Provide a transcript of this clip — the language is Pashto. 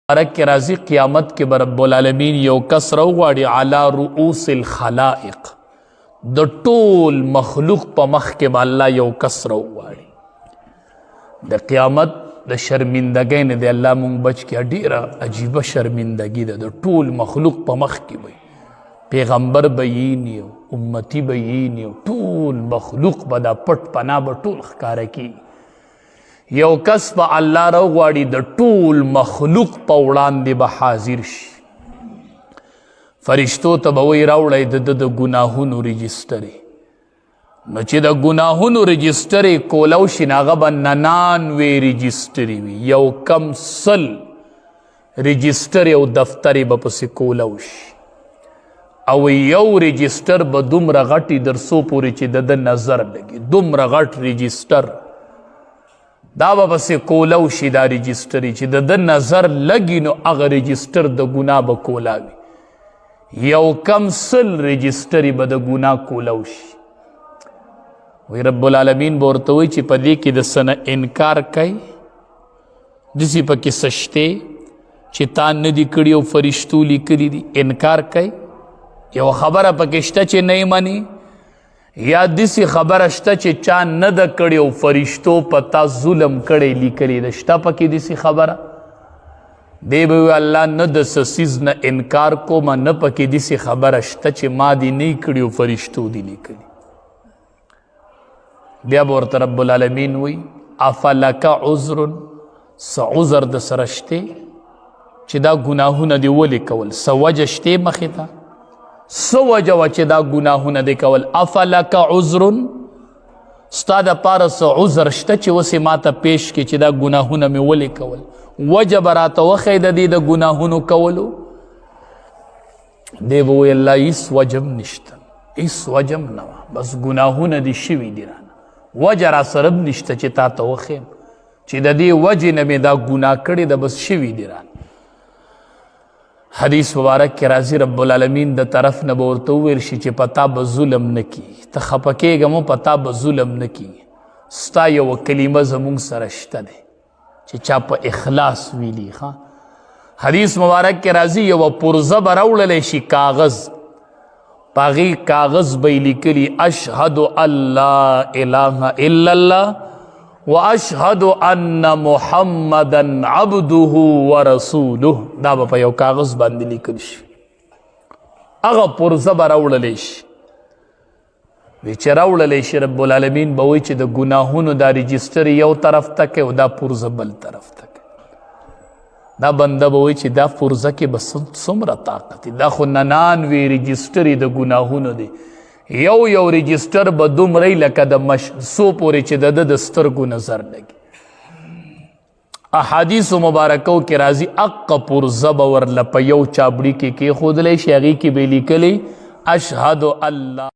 مبارک کې راځي، قیامت کې به رب العالمین یو کس راوغواړي علی رؤوس الخلائق، د ټول مخلوق په مخ کې به الله یو کس راوغواړي. د قیامت د شرمندګۍ نه دی الله مونږ بچ کړي. ډیره عجیبه شرمندګي ده، د ټول مخلوق په مخ کې به پیغمبر به یې نیو، امتی به یې نیو، ټول مخلوق به دا پټ پناه به ټول ښکاره کیږي. یو کس به الله راوغواړي، د ټول مخلوق په وړاندې به حاضر شي. فرشتو ته به وایي راوړی د ده د ګناهونو رجسټرې. نو چې د ګناهونو رجسټرې کولو شي، نو هغه به 99 رجسټرې وي، یو کم 100 رجسټرې او دفترې به پسې کولو شي، او یو رجسټر به دومره غټي در څو پورې چې د ده نظر لګي، دومره غټ رجسټر دا به پسې کولو شي. دا رجسټرې چې د ده نظر لګي، نو هغه رجسټر د ګناه به کولاوي، یو کم 100 رجسټرې به د ګناه کولو شي. وی رب العالمین به ورته وایي چې په دې کې د څه نه انکار کوي، داسې پکې څه شته چې تا نه دي کړي او فرشتو لیکلي دي، انکار کوي؟ یوه خبره پکې شته چې نه یې مني، یا داسې خبره شته چې چا نه ده کړې او فرشتو په تا ظلم کړی لیکلې ده، شته پکې داسې خبره؟ دی به وایي الله نه د څه څیز نه انکار کوم، نه پکې داسې خبره شته چې ما دې نه کړي او فرشتو دې لیکلي. بیا به ورته رب العالمین وایي افلک عذر، څه عذر د سره شته چې دا ګناهونه دې ولې کول؟ څه وجه شته مخې ته؟ څه وجه وه چې دا ګناهونه دې کول؟ افلک عذر، ستا دپاره څه عذر شته چې اوس یې ما ته پیش کړې چې دا ګناهونه مې ولې کول؟ وجه به راته وښیې د دې د ګناهونو کولو. دی به وایي الله هیڅ وجه هم نشته، هیڅ وجه هم نه وه، بس ګناهونه دې شوي دي رانه، وجه را سره هم نشته چې تا ته وښیم چې د دې وجې نه مې دا ګناه کړې ده، بس شوي دي رانه. حدیث مبارک کې راځي رب العالمین د طرف نه به ورته وویل شي چې په تا به ظلم نه کیږي، ته خفه کېږه مو، په تا به ظلم نه کیږي، ستا یوه کلمه زموږ سره شته دی چې چا په اخلاص ویلي. ښه حدیث مبارک کې راځي یوه پرزه به راوړلی شي کاغذ، په هغې کاغذ به یې لیکلي اشهد ان لا اله الا الله واشهد ان محمدا عبده ورسوله. دا به په یو کاغذ باندې لیکل شي، هغه پرزه به راوړلی شي. وی چې راوړلی شي، رب العالمین به وایي چې د ګناهونو دا رجسټر یو طرف ته کوي او دا پرزه بل طرف ته کوي. دا بنده به وایي چې دا پرزه کې به څومره طاقت دی، دا خو 99 رجسټرې د ګناهونو دی، یو یو رجسټر به دومره لکه د څو پورې چې د ده د سترګو نظر لګي. احادیث مبارکو کې راځي اق پرزه به ورله په یو چابړي کې کېښودلی شي، هغې کې به یې لیکلی اشهد الله.